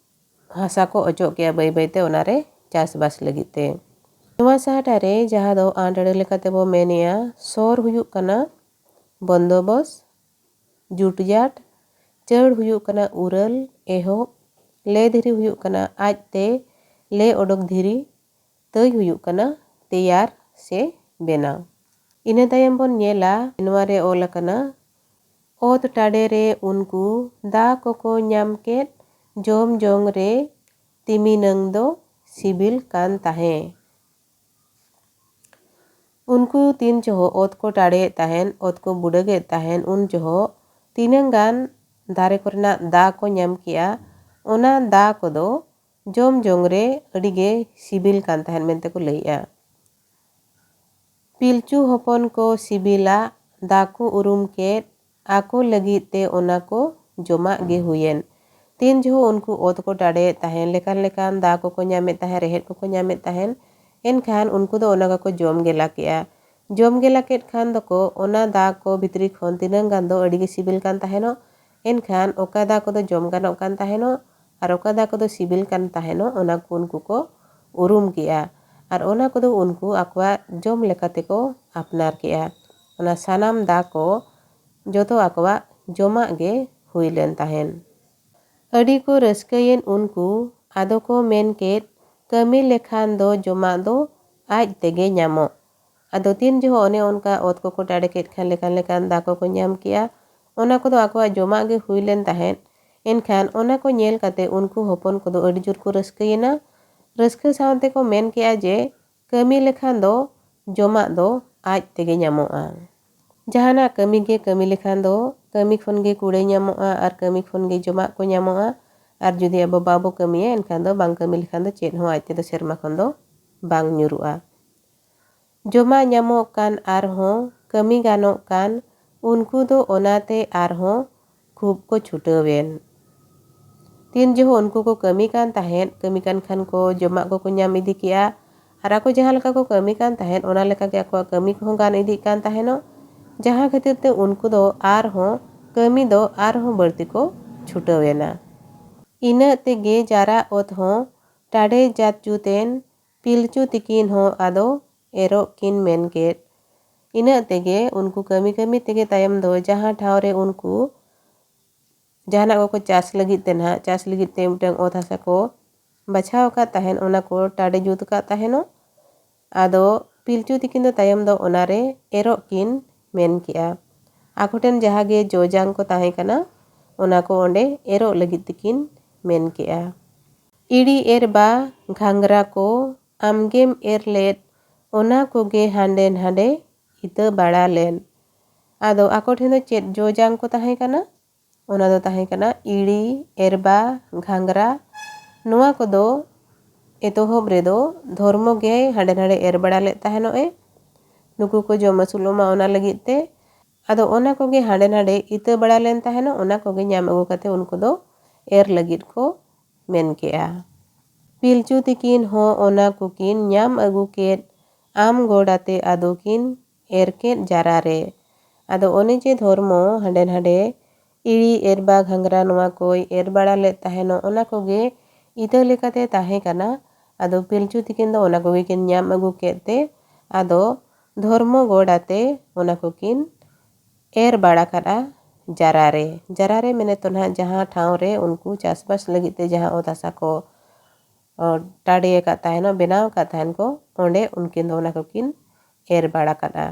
ᱦᱟᱥᱟ ᱠᱚ ᱚᱪᱚᱜ ᱠᱮᱜᱼᱟ ᱵᱟᱹᱭ ᱵᱟᱹᱭ ᱛᱮ ᱚᱱᱟ ᱨᱮ ᱪᱟᱥᱵᱟᱥ ᱞᱟᱹᱜᱤᱫ ᱛᱮ᱾ ᱱᱚᱣᱟ ᱥᱟᱦᱴᱟ ᱨᱮ ᱡᱟᱦᱟᱸ ᱫᱚ ᱟᱸᱰᱟᱹᱲᱟᱹ ᱞᱮᱠᱟ ᱛᱮᱵᱚ ᱢᱮᱱᱮᱜᱼᱟ, ᱥᱚᱨ ᱦᱩᱭᱩᱜ ᱠᱟᱱᱟ ᱵᱚᱱᱫᱚᱵᱚᱥ, ᱡᱩᱴᱡᱟᱴ, ᱪᱟᱹᱲ ᱦᱩᱭᱩᱜ ᱠᱟᱱᱟ ᱩᱨᱟᱹᱞ, ᱮᱦᱚᱵ, ᱞᱮ ᱫᱷᱤᱨᱤ ᱦᱩᱭᱩᱜ ᱠᱟᱱᱟ ᱟᱡᱛᱮ ᱞᱮ ᱚᱰᱚᱠ ᱫᱷᱤᱨᱤ, ᱛᱟᱹᱭ ᱦᱩᱭᱩᱜ ᱠᱟᱱᱟ ᱛᱮᱭᱟᱨ ᱥᱮ ᱵᱮᱱᱟᱣ᱾ ᱤᱱᱟᱹ ᱛᱟᱭᱚᱢ ᱵᱚᱱ ᱧᱮᱞᱟ, ᱱᱚᱣᱟ ᱨᱮ ᱚᱞ ᱟᱠᱟᱱᱟ, ᱚᱛ ᱴᱟᱰᱮ ᱨᱮ ᱩᱱᱠᱩ ᱫᱟ ᱠᱚᱠᱚ ᱧᱟᱢ ᱠᱮᱫ, ᱡᱚᱢ ᱡᱚᱝ ᱨᱮ ᱛᱤᱢᱤᱱᱟᱹᱝ ᱫᱚ ᱥᱤᱵᱤᱞ ᱠᱟᱱ ᱛᱟᱦᱮᱸ᱾ ᱩᱱᱠᱩ ᱛᱤᱱ ᱡᱚᱦᱚᱜ ᱚᱛ ᱠᱚ ᱴᱟᱲᱮᱭᱮᱫ ᱛᱟᱦᱮᱸᱱ, ᱚᱛ ᱠᱚ ᱵᱩᱰᱟᱹᱜᱮᱫ ᱛᱟᱦᱮᱸᱱ, ᱩᱱ ᱡᱚᱦᱚᱜ ᱛᱤᱱᱟᱹᱝ ᱜᱟᱱ ᱫᱟᱨᱮ ᱠᱚᱨᱮᱱᱟᱜ ᱫᱟ ᱠᱚ ᱧᱟᱢ ᱠᱮᱜᱼᱟ, ᱚᱱᱟ ᱫᱟ ᱠᱚᱫᱚ ᱡᱚᱢ ᱡᱚᱝ ᱨᱮ ᱟᱹᱰᱤ ᱜᱮ ᱥᱤᱵᱤᱞ ᱠᱟᱱ ᱛᱟᱦᱮᱸᱱ ᱢᱮᱱᱛᱮ ᱠᱚ ᱞᱟᱹᱭᱮᱜᱼᱟ᱾ ᱯᱤᱞᱪᱩ ᱦᱚᱯᱚᱱ ᱠᱚ ᱥᱤᱵᱤᱞᱟᱜ ᱫᱟ ᱠᱚ ᱩᱨᱩᱢ ᱠᱮᱫ, ᱟᱠᱚ ᱞᱟᱹᱜᱤᱫ ᱛᱮ ᱚᱱᱟ ᱠᱚ ᱡᱚᱢᱟᱜ ᱜᱮ ᱦᱩᱭᱮᱱ᱾ ᱛᱤᱱ ᱡᱚᱦᱚᱜ ᱩᱱᱠᱩ ᱚᱛ ᱠᱚ ᱴᱟᱰᱮᱭᱮᱫ ᱛᱟᱦᱮᱸᱱ, ᱞᱮᱠᱟᱱ ᱞᱮᱠᱟᱱ ᱫᱟ ᱠᱚᱠᱚ ᱧᱟᱢᱮᱫ ᱛᱟᱦᱮᱸᱱ, ᱨᱮᱦᱮᱫ ᱠᱚᱠᱚ ᱧᱟᱢᱮᱫ ᱛᱟᱦᱮᱸᱱ, ᱮᱱᱠᱷᱟᱱ ᱩᱱᱠᱩ ᱫᱚ ᱚᱱᱟ ᱠᱚᱠᱚ ᱡᱚᱢ ᱜᱮᱞᱟ ᱠᱮᱜᱼᱟ᱾ ᱡᱚᱢ ᱜᱮᱞᱟ ᱠᱮᱫ ᱠᱷᱟᱱ ᱫᱚᱠᱚ ᱚᱱᱟ ᱫᱟ ᱠᱚ ᱵᱷᱤᱛᱨᱤ ᱠᱷᱚᱱ ᱛᱤᱱᱟᱹᱝ ᱜᱟᱱ ᱫᱚ ᱟᱹᱰᱤ ᱜᱮ ᱥᱤᱵᱤᱞ ᱠᱟᱱ ᱛᱟᱦᱮᱸᱱᱚᱜ, ᱮᱱᱠᱷᱟᱱ ᱚᱠᱟ ᱫᱟ ᱠᱚᱫᱚ ᱡᱚᱢ ᱜᱟᱱᱚᱜ ᱠᱟᱱ ᱛᱟᱦᱮᱸᱱᱚᱜ ᱟᱨ ᱚᱠᱟ ᱫᱟ ᱠᱚᱫᱚ ᱥᱤᱵᱤᱞ ᱠᱟᱱ ᱛᱟᱦᱮᱸᱱᱚᱜ, ᱚᱱᱟ ᱠᱚ ᱩᱱᱠᱩ ᱠᱚ ᱩᱨᱩᱢ ᱠᱮᱜᱼᱟ᱾ ᱟᱨ ᱚᱱᱟ ᱠᱚᱫᱚ ᱩᱱᱠᱩ ᱟᱠᱚᱣᱟᱜ ᱡᱚᱢ ᱞᱮᱠᱟ ᱛᱮᱠᱚ ᱟᱯᱱᱟᱨ ᱠᱮᱜᱼᱟ᱾ ᱚᱱᱟ ᱥᱟᱱᱟᱢ ᱫᱟ ᱠᱚ ᱡᱚᱛᱚ ᱟᱠᱚᱣᱟᱜ ᱡᱚᱢᱟᱜ ᱜᱮ ᱦᱩᱭ ᱞᱮᱱ ᱛᱟᱦᱮᱸᱱ᱾ ᱟᱹᱰᱤ ᱠᱚ ᱨᱟᱹᱥᱠᱟᱹᱭᱮᱱ ᱩᱱᱠᱩ, ᱟᱫᱚ ᱠᱚ ᱢᱮᱱ ᱠᱮᱫ, ᱠᱟᱹᱢᱤ ᱞᱮᱠᱷᱟᱱ ᱫᱚ ᱡᱚᱢᱟᱜ ᱫᱚ ᱟᱡ ᱛᱮᱜᱮ ᱧᱟᱢᱚᱜ᱾ ᱟᱫᱚ ᱛᱤᱱ ᱡᱚᱦᱚᱜ ᱚᱱᱮ ᱚᱱᱠᱟ ᱚᱛ ᱠᱚᱠᱚ ᱴᱟᱲᱮ ᱠᱮᱫ ᱠᱷᱟᱱ ᱞᱮᱠᱟᱱ ᱞᱮᱠᱟᱱ ᱫᱟ ᱠᱚᱠᱚ ᱧᱟᱢ ᱠᱮᱜᱼᱟ, ᱚᱱᱟ ᱠᱚᱫᱚ ᱟᱠᱚᱣᱟᱜ ᱡᱚᱢᱟᱜ ᱜᱮ ᱦᱩᱭ ᱞᱮᱱ ᱛᱟᱦᱮᱸᱫ᱾ ᱮᱱᱠᱷᱟᱱ ᱚᱱᱟ ᱠᱚ ᱧᱮᱞ ᱠᱟᱛᱮ ᱩᱱᱠᱩ ᱦᱚᱯᱚᱱ ᱠᱚᱫᱚ ᱟᱹᱰᱤ ᱡᱳᱨ ᱠᱚ ᱨᱟᱹᱥᱠᱟᱹᱭᱮᱱᱟ᱾ ᱨᱟᱹᱥᱠᱟᱹ ᱥᱟᱶ ᱛᱮᱠᱚ ᱢᱮᱱ ᱠᱮᱜᱼᱟ ᱡᱮ, ᱠᱟᱹᱢᱤ ᱞᱮᱠᱷᱟᱱ ᱫᱚ ᱡᱚᱢᱟᱜ ᱫᱚ ᱟᱡ ᱛᱮᱜᱮ ᱧᱟᱢᱚᱜᱼᱟ᱾ ᱡᱟᱦᱟᱱᱟᱜ ᱠᱟᱹᱢᱤ ᱜᱮ ᱠᱟᱹᱢᱤ ᱞᱮᱠᱷᱟᱱ ᱫᱚ ᱠᱟᱹᱢᱤ ᱠᱷᱚᱱ ᱜᱮ ᱠᱩᱲᱟᱹᱭ ᱧᱟᱢᱚᱜᱼᱟ ᱟᱨ ᱠᱟᱹᱢᱤ ᱠᱷᱚᱱ ᱜᱮ ᱡᱚᱢᱟᱜ ᱠᱚ ᱧᱟᱢᱚᱜᱼᱟ᱾ ᱟᱨ ᱡᱩᱫᱤ ᱟᱵᱚ ᱵᱟᱵᱚ ᱠᱟᱹᱢᱤᱭᱟ, ᱮᱱᱠᱷᱟᱱ ᱫᱚ ᱵᱟᱝ ᱠᱟᱹᱢᱤ ᱞᱮᱠᱷᱟᱱ ᱫᱚ ᱪᱮᱫ ᱦᱚᱸ ᱟᱡ ᱛᱮᱫᱚ ᱥᱮᱨᱢᱟ ᱠᱷᱚᱱ ᱫᱚ ᱵᱟᱝ ᱧᱩᱨᱩᱜᱼᱟ᱾ ᱡᱚᱢᱟᱜ ᱧᱟᱢᱚᱜ ᱠᱟᱱ ᱟᱨᱦᱚᱸ ᱠᱟᱹᱢᱤ ᱜᱟᱱᱚᱜ ᱠᱟᱱ, ᱩᱱᱠᱩ ᱫᱚ ᱚᱱᱟᱛᱮ ᱟᱨᱦᱚᱸ ᱠᱷᱩᱵ ᱠᱚ ᱪᱷᱩᱴᱟᱹᱣᱮᱱ᱾ ᱛᱤᱱ ᱡᱚᱦᱚᱜ ᱩᱱᱠᱩ ᱠᱚ ᱠᱟᱹᱢᱤ ᱠᱟᱱ ᱛᱟᱦᱮᱸᱫ, ᱠᱟᱹᱢᱤ ᱠᱟᱱ ᱠᱷᱟᱱ ᱠᱚ ᱡᱚᱢᱟᱜ ᱠᱚᱠᱚ ᱧᱟᱢ ᱤᱫᱤ ᱠᱮᱜᱼᱟ, ᱟᱨ ᱟᱠᱚ ᱡᱟᱦᱟᱸ ᱞᱮᱠᱟ ᱠᱚ ᱠᱟᱹᱢᱤ ᱠᱟᱱ ᱛᱟᱦᱮᱸᱫ, ᱚᱱᱟ ᱞᱮᱠᱟ ᱜᱮ ᱟᱠᱚᱣᱟᱜ ᱠᱟᱹᱢᱤ ᱠᱚᱦᱚᱸ ᱜᱟᱱ ᱤᱫᱤᱜ ᱠᱟᱱ ᱛᱟᱦᱮᱱᱚᱜ, ᱡᱟᱦᱟᱸ ᱠᱷᱟᱹᱛᱤᱨ ᱛᱮ ᱩᱱᱠᱩ ᱫᱚ ᱟᱨᱦᱚᱸ ᱠᱟᱹᱢᱤ ᱫᱚ ᱟᱨᱦᱚᱸ ᱵᱟᱹᱲᱛᱤ ᱠᱚ ᱪᱷᱩᱴᱟᱹᱣ ᱮᱱᱟ᱾ ᱤᱱᱟᱹᱜ ᱛᱮᱜᱮ ᱡᱟᱨᱟᱜ ᱚᱛ ᱦᱚᱸ ᱴᱟᱰᱮ ᱡᱟᱛ ᱡᱩᱛ ᱮᱱ, ᱯᱤᱞᱪᱩ ᱛᱤᱠᱤᱱ ᱦᱚᱸ ᱟᱫᱚ ᱮᱨᱚᱜ ᱠᱤᱱ ᱢᱮᱱ ᱠᱮᱫ᱾ ᱤᱱᱟᱹᱜ ᱛᱮᱜᱮ ᱩᱱᱠᱩ ᱠᱟᱹᱢᱤ ᱠᱟᱹᱢᱤ ᱛᱮᱜᱮ ᱛᱟᱭᱚᱢ ᱫᱚ ᱡᱟᱦᱟᱸ ᱴᱷᱟᱶ ᱨᱮ ᱩᱱᱠᱩ ᱡᱟᱦᱟᱱᱟᱜ ᱠᱚᱠᱚ ᱪᱟᱥ ᱞᱟᱹᱜᱤᱫ ᱛᱮ ᱱᱟᱦᱟᱜ, ᱪᱟᱥ ᱞᱟᱹᱜᱤᱫ ᱛᱮ ᱢᱤᱫᱴᱟᱝ ᱚᱛ ᱦᱟᱥᱟ ᱠᱚ ᱵᱟᱪᱷᱟᱣ ᱟᱠᱟᱫ ᱛᱟᱦᱮᱱ, ᱚᱱᱟ ᱠᱚ ᱴᱟᱰᱮ ᱡᱩᱛ ᱟᱠᱟᱫ ᱛᱟᱦᱮᱱᱚᱜ᱾ ᱟᱫᱚ ᱯᱤᱞᱪᱩ ᱛᱤᱠᱤᱱ ᱫᱚ ᱛᱟᱭᱚᱢ ᱫᱚ ᱚᱱᱟᱨᱮ ᱮᱨᱚᱜ ᱠᱤᱱ ᱢᱮᱱ ᱠᱮᱜᱼᱟ᱾ ᱟᱠᱚ ᱴᱷᱮᱱ ᱡᱟᱦᱟᱸ ᱜᱮ ᱡᱚ ᱡᱟᱝ ᱠᱚ ᱛᱟᱦᱮᱸ ᱠᱟᱱᱟ, ᱚᱱᱟ ᱠᱚ ᱚᱸᱰᱮ ᱮᱨᱚᱜ ᱞᱟᱹᱜᱤᱫ ᱛᱮᱠᱤᱱ ᱢᱮᱱ ᱠᱮᱜᱼᱟ᱾ ᱤᱲᱤ ᱮᱨ ᱵᱟ ᱜᱷᱟᱸᱜᱽᱨᱟ ᱠᱚ ᱟᱢᱜᱮᱢ ᱮᱨ ᱞᱮᱫ, ᱚᱱᱟ ᱠᱚᱜᱮ ᱦᱟᱸᱰᱮ ᱱᱟᱰᱮ ᱤᱛᱟᱹ ᱵᱟᱲᱟ ᱞᱮᱱ᱾ ᱟᱫᱚ ᱟᱠᱚ ᱴᱷᱮᱱ ᱫᱚ ᱪᱮᱫ ᱡᱚ ᱡᱟᱝ ᱠᱚ ᱛᱟᱦᱮᱸ ᱠᱟᱱᱟ? ᱚᱱᱟ ᱫᱚ ᱛᱟᱦᱮᱸ ᱠᱟᱱᱟ ᱤᱲᱤ, ᱮᱨᱵᱟ, ᱜᱷᱟᱸᱜᱽᱨᱟ᱾ ᱱᱚᱣᱟ ᱠᱚᱫᱚ ᱮᱛᱚᱦᱚᱵ ᱨᱮᱫᱚ ᱫᱷᱚᱨᱢᱚ ᱜᱮ ᱦᱟᱸᱰᱮ ᱱᱟᱰᱮ ᱮᱨ ᱵᱟᱲᱟ ᱞᱮᱫ ᱛᱟᱦᱮᱱᱚᱜ ᱮ᱾ ᱱᱩᱠᱩ ᱠᱚ ᱡᱚᱢ ᱟᱹᱥᱩᱞᱚᱜ ᱢᱟ, ᱚᱱᱟ ᱞᱟᱹᱜᱤᱫ ᱛᱮ᱾ ᱟᱫᱚ ᱚᱱᱟ ᱠᱚᱜᱮ ᱦᱟᱸᱰᱮ ᱱᱟᱰᱮ ᱤᱛᱟᱹ ᱵᱟᱲᱟ ᱞᱮᱱ ᱛᱟᱦᱮᱱᱚᱜ, ᱚᱱᱟ ᱠᱚᱜᱮ ᱧᱟᱢ ᱟᱹᱜᱩ ᱠᱟᱛᱮ ᱩᱱᱠᱩ ᱫᱚ ᱮᱨ ᱞᱟᱹᱜᱤᱫ ᱠᱚ ᱢᱮᱱ ᱠᱮᱜᱼᱟ᱾ ᱯᱤᱞᱪᱩ ᱛᱤᱠᱤᱱ ᱦᱚᱸ ᱚᱱᱟ ᱠᱚᱠᱤᱱ ᱧᱟᱢ ᱟᱹᱜᱩ ᱠᱮᱫ, ᱟᱢ ᱜᱚᱰ ᱟᱛᱮ ᱟᱫᱚ ᱠᱤᱱ ᱮᱨ ᱠᱮᱫ ᱡᱟᱨᱟ ᱨᱮ᱾ ᱟᱫᱚ ᱚᱱᱮ ᱡᱮ ᱫᱷᱚᱨᱢᱚ ᱦᱟᱸᱰᱮ ᱱᱟᱰᱮ ᱤᱲᱤ, ᱮᱨᱵᱟ, ᱜᱷᱟᱸᱜᱽᱨᱟ ᱱᱚᱣᱟ ᱠᱚᱭ ᱮᱨ ᱵᱟᱲᱟ ᱞᱮᱫ ᱛᱟᱦᱮᱱᱚᱜ, ᱚᱱᱟ ᱠᱚᱜᱮ ᱤᱛᱟᱹ ᱞᱮᱠᱟᱛᱮ ᱛᱟᱦᱮᱸ ᱠᱟᱱᱟ᱾ ᱟᱫᱚ ᱯᱤᱞᱪᱩ ᱛᱤᱠᱤᱱ ᱫᱚ ᱚᱱᱟ ᱠᱚᱜᱮ ᱠᱤᱱ ᱧᱟᱢ ᱟᱹᱜᱩ ᱠᱮᱫ ᱛᱮ, ᱟᱫᱚ ᱫᱷᱚᱨᱢᱚ ᱜᱚᱰ ᱟᱛᱮ ᱚᱱᱟ ᱠᱚᱠᱤᱱ ᱮᱨ ᱵᱟᱲᱟ ᱠᱟᱫᱼᱟ ᱡᱟᱨᱟ ᱨᱮ᱾ ᱡᱟᱨᱟ ᱨᱮ ᱢᱮᱱᱮᱫ ᱫᱚ ᱱᱟᱦᱟᱜ ᱡᱟᱦᱟᱸ ᱴᱷᱟᱶ ᱨᱮ ᱩᱱᱠᱩ ᱪᱟᱥᱵᱟᱥ ᱞᱟᱹᱜᱤᱫ ᱛᱮ ᱡᱟᱦᱟᱸ ᱚᱛ ᱦᱟᱥᱟ ᱠᱚ, ᱚ, ᱴᱟᱰᱮ ᱟᱠᱟᱫ ᱛᱟᱦᱮᱱᱚᱜ, ᱵᱮᱱᱟᱣ ᱟᱠᱟᱫ ᱛᱟᱦᱮᱱ ᱠᱚ, ᱚᱸᱰᱮ ᱩᱱᱠᱤᱱ ᱫᱚ ᱚᱱᱟ ᱠᱚᱠᱤᱱ ᱮᱨ ᱵᱟᱲᱟ ᱠᱟᱫᱼᱟ᱾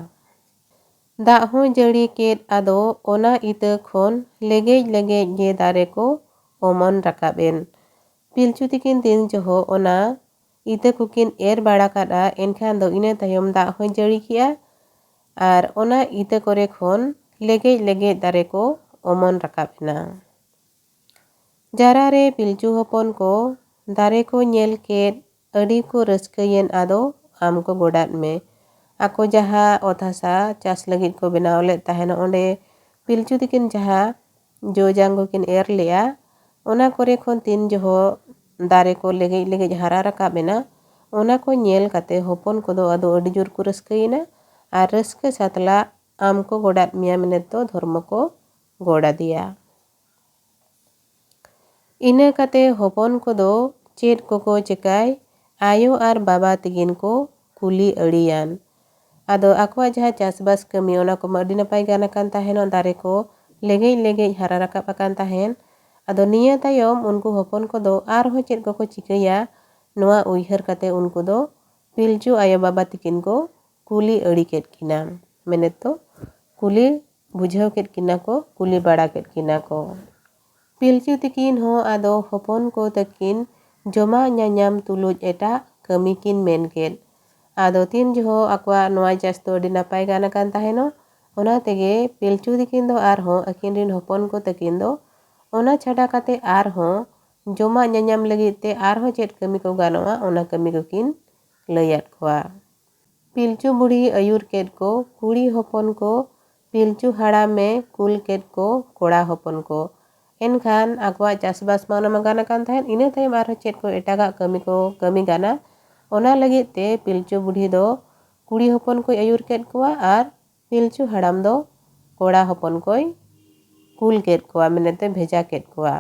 ᱫᱟᱜ ᱦᱚᱸ ᱡᱟᱹᱲᱤ ᱠᱮᱫ, ᱟᱫᱚ ᱚᱱᱟ ᱤᱛᱟᱹ ᱠᱷᱚᱱ ᱞᱮᱜᱮᱡ ᱞᱮᱜᱮᱡ ᱜᱮ ᱫᱟᱨᱮ ᱠᱚ ᱚᱢᱚᱱ ᱨᱟᱠᱟᱵ ᱮᱱ᱾ ᱯᱤᱞᱪᱩ ᱛᱤᱠᱤᱱ ᱛᱤᱱ ᱡᱚᱦᱚᱜ ᱚᱱᱟ ᱤᱛᱟᱹ ᱠᱚᱠᱤᱱ ᱮᱨ ᱵᱟᱲᱟ ᱠᱟᱫᱼᱟ, ᱮᱱᱠᱷᱟᱱ ᱫᱚ ᱤᱱᱟᱹ ᱛᱟᱭᱚᱢ ᱫᱟᱜ ᱦᱚᱸᱭ ᱡᱟᱹᱲᱤ ᱠᱮᱜᱼᱟ ᱟᱨ ᱚᱱᱟ ᱤᱛᱟᱹ ᱠᱚᱨᱮ ᱠᱷᱚᱱ ᱞᱮᱜᱮᱡ ᱞᱮᱜᱮᱡ ᱫᱟᱨᱮ ᱠᱚ ᱚᱢᱚᱱ ᱨᱟᱠᱟᱵ ᱮᱱᱟ᱾ ᱡᱟᱨᱟ ᱨᱮ ᱯᱤᱞᱪᱩ ᱦᱚᱯᱚᱱ ᱠᱚ ᱫᱟᱨᱮ ᱠᱚ ᱧᱮᱞ ᱠᱮᱫ, ᱟᱹᱰᱤ ᱠᱚ ᱨᱟᱹᱥᱠᱟᱹᱭᱮᱱ, ᱟᱫᱚ ᱟᱢ ᱠᱚ ᱜᱚᱰᱟᱫ ᱢᱮ᱾ ᱟᱠᱚ ᱡᱟᱦᱟᱸ ᱚᱛ ᱦᱟᱥᱟ ᱪᱟᱥ ᱞᱟᱹᱜᱤᱫ ᱠᱚ ᱵᱮᱱᱟᱣ ᱞᱮᱫ ᱛᱟᱦᱮᱱ, ᱚᱸᱰᱮ ᱯᱤᱞᱪᱩ ᱛᱤᱠᱤᱱ ᱡᱟᱦᱟᱸ ᱡᱚ ᱡᱟᱝ ᱠᱚᱠᱤᱱ ᱮᱨ ᱞᱮᱜᱼᱟ, ᱚᱱᱟ ᱠᱚᱨᱮ ᱠᱷᱚᱱ ᱛᱤᱱ ᱡᱚᱦᱚᱜ ᱫᱟᱨᱮ ᱠᱚ ᱞᱮᱜᱮᱡ ᱞᱮᱜᱮᱡ ᱦᱟᱨᱟ ᱨᱟᱠᱟᱵ ᱮᱱᱟ, ᱚᱱᱟ ᱠᱚ ᱧᱮᱞ ᱠᱟᱛᱮ ᱦᱚᱯᱚᱱ ᱠᱚᱫᱚ ᱟᱫᱚ ᱟᱹᱰᱤ ᱡᱳᱨ ᱠᱚ ᱨᱟᱹᱥᱠᱟᱹᱭᱮᱱᱟ ᱟᱨ ᱨᱟᱹᱥᱠᱟᱹ ᱥᱟᱛᱞᱟᱜ ᱟᱢ ᱠᱚ ᱜᱚᱰᱟᱫ ᱢᱮᱭᱟ ᱢᱮᱱᱮᱫ ᱫᱚ ᱫᱷᱚᱨᱢᱚ ᱠᱚ ᱜᱚᱰ ᱟᱫᱮᱭᱟ᱾ ᱤᱱᱟᱹ ᱠᱟᱛᱮ ᱦᱚᱯᱚᱱ ᱠᱚᱫᱚ ᱪᱮᱫ ᱠᱚᱠᱚ ᱪᱮᱠᱟᱭ, ᱟᱭᱳ ᱟᱨ ᱵᱟᱵᱟ ᱛᱤᱠᱤᱱ ᱠᱚ ᱠᱩᱞᱤ ᱟᱹᱲᱤᱭᱟᱱ᱾ ᱟᱫᱚ ᱟᱠᱚᱣᱟᱜ ᱡᱟᱦᱟᱸ ᱪᱟᱥᱵᱟᱥ ᱠᱟᱹᱢᱤ, ᱚᱱᱟ ᱠᱚᱢᱟ ᱟᱹᱰᱤ ᱱᱟᱯᱟᱭ ᱜᱟᱱ ᱟᱠᱟᱱ ᱛᱟᱦᱮᱱᱚᱜ, ᱫᱟᱨᱮ ᱠᱚ ᱞᱮᱜᱮᱡ ᱞᱮᱜᱮᱡ ᱦᱟᱨᱟ ᱨᱟᱠᱟᱵ ᱟᱠᱟᱱ ᱛᱟᱦᱮᱸᱱ᱾ ᱟᱫᱚ ᱱᱤᱭᱟᱹ ᱛᱟᱭᱚᱢ ᱩᱱᱠᱩ ᱦᱚᱯᱚᱱ ᱠᱚᱫᱚ ᱟᱨᱦᱚᱸ ᱪᱮᱫ ᱠᱚᱠᱚ ᱪᱤᱠᱟᱹᱭᱟ, ᱱᱚᱣᱟ ᱩᱭᱦᱟᱹᱨ ᱠᱟᱛᱮ ᱩᱱᱠᱩ ᱫᱚ ᱯᱤᱞᱪᱩ ᱟᱭᱳ ᱵᱟᱵᱟ ᱛᱤᱠᱤᱱ ᱠᱚ ᱠᱩᱞᱤ ᱟᱹᱲᱤ ᱠᱮᱫ ᱠᱤᱱᱟ᱾ ᱢᱮᱱᱮᱫ ᱫᱚ ᱠᱩᱞᱤ ᱵᱩᱡᱷᱟᱹᱣ ᱠᱮᱫ ᱠᱤᱱᱟ ᱠᱚ, ᱠᱩᱞᱤ ᱵᱟᱲᱟ ᱠᱮᱫ ᱠᱤᱱᱟ ᱠᱚ᱾ ᱯᱤᱞᱪᱩ ᱛᱤᱠᱤᱱ ᱦᱚᱸ ᱟᱫᱚ ᱦᱚᱯᱚᱱ ᱠᱚ ᱛᱟᱹᱠᱤᱱ ᱡᱚᱢᱟᱜ ᱧᱟᱧᱟᱢ ᱛᱩᱞᱩᱡ ᱮᱴᱟᱜ ᱠᱟᱹᱢᱤ ᱠᱤᱱ ᱢᱮᱱ ᱠᱮᱫ᱾ ᱟᱫᱚ ᱛᱤᱱ ᱡᱚᱦᱚᱜ ᱟᱠᱚᱣᱟᱜ ᱱᱚᱣᱟ ᱪᱟᱥ ᱫᱚ ᱟᱹᱰᱤ ᱱᱟᱯᱟᱭ ᱜᱟᱱ ᱟᱠᱟᱱ ᱛᱟᱦᱮᱱᱚᱜ, ᱚᱱᱟ ᱛᱮᱜᱮ ᱯᱤᱞᱪᱩ ᱛᱤᱠᱤᱱ ᱫᱚ ᱟᱨᱦᱚᱸ ᱟᱹᱠᱤᱱ ᱨᱤᱱ ᱦᱚᱯᱚᱱ ᱠᱚ ᱛᱟᱹᱠᱤᱱ ᱫᱚ ᱚᱱᱟ ᱪᱷᱟᱰᱟ ᱠᱟᱛᱮ ᱟᱨᱦᱚᱸ ᱡᱚᱢᱟᱜ ᱧᱟᱧᱟᱢ ᱞᱟᱹᱜᱤᱫ ᱛᱮ ᱟᱨᱦᱚᱸ ᱪᱮᱫ ᱠᱟᱹᱢᱤ ᱠᱚ ᱜᱟᱱᱚᱜᱼᱟ, ᱚᱱᱟ ᱠᱟᱹᱢᱤ ᱠᱚᱠᱤᱱ ᱞᱟᱹᱭᱟᱫ ᱠᱚᱣᱟ᱾ ᱯᱤᱞᱪᱩ ᱵᱩᱲᱦᱤ ᱟᱹᱭᱩᱨ ᱠᱮᱫ ᱠᱚ ᱠᱩᱲᱤ ᱦᱚᱯᱚᱱ ᱠᱚ, ᱯᱤᱞᱪᱩ ᱦᱟᱲᱟᱢᱮ ᱠᱩᱞ ᱠᱮᱫ ᱠᱚ ᱠᱚᱲᱟ ᱦᱚᱯᱚᱱ ᱠᱚ᱾ ᱮᱱᱠᱷᱟᱱ ᱟᱠᱚᱣᱟᱜ ᱪᱟᱥᱵᱟᱥ ᱢᱟ ᱚᱱᱟ ᱢᱟ ᱜᱟᱱ ᱟᱠᱟᱱ ᱛᱟᱦᱮᱸᱫ, ᱤᱱᱟᱹ ᱛᱟᱭᱚᱢ ᱟᱨᱦᱚᱸ ᱪᱮᱫ ᱠᱚ ᱮᱴᱟᱜᱟᱜ ᱠᱟᱹᱢᱤ ᱠᱚ ᱠᱟᱹᱢᱤ ᱜᱟᱱᱟ, ᱚᱱᱟ ᱞᱟᱹᱜᱤᱫ ᱛᱮ ᱯᱤᱞᱪᱩ ᱵᱩᱲᱦᱤ ᱫᱚ ᱠᱩᱲᱤ ᱦᱚᱯᱚᱱ ᱠᱚᱭ ᱟᱹᱭᱩᱨ ᱠᱮᱫ ᱠᱚᱣᱟ ᱟᱨ ᱯᱤᱞᱪᱩ ᱦᱟᱲᱟᱢ ᱫᱚ ᱠᱚᱲᱟ ᱦᱚᱯᱚᱱ ᱠᱚᱭ ᱠᱩᱞ ᱠᱮᱫ ᱠᱚᱣᱟ, ᱢᱮᱱᱛᱮ ᱵᱷᱮᱡᱟ ᱠᱮᱫ ᱠᱚᱣᱟ᱾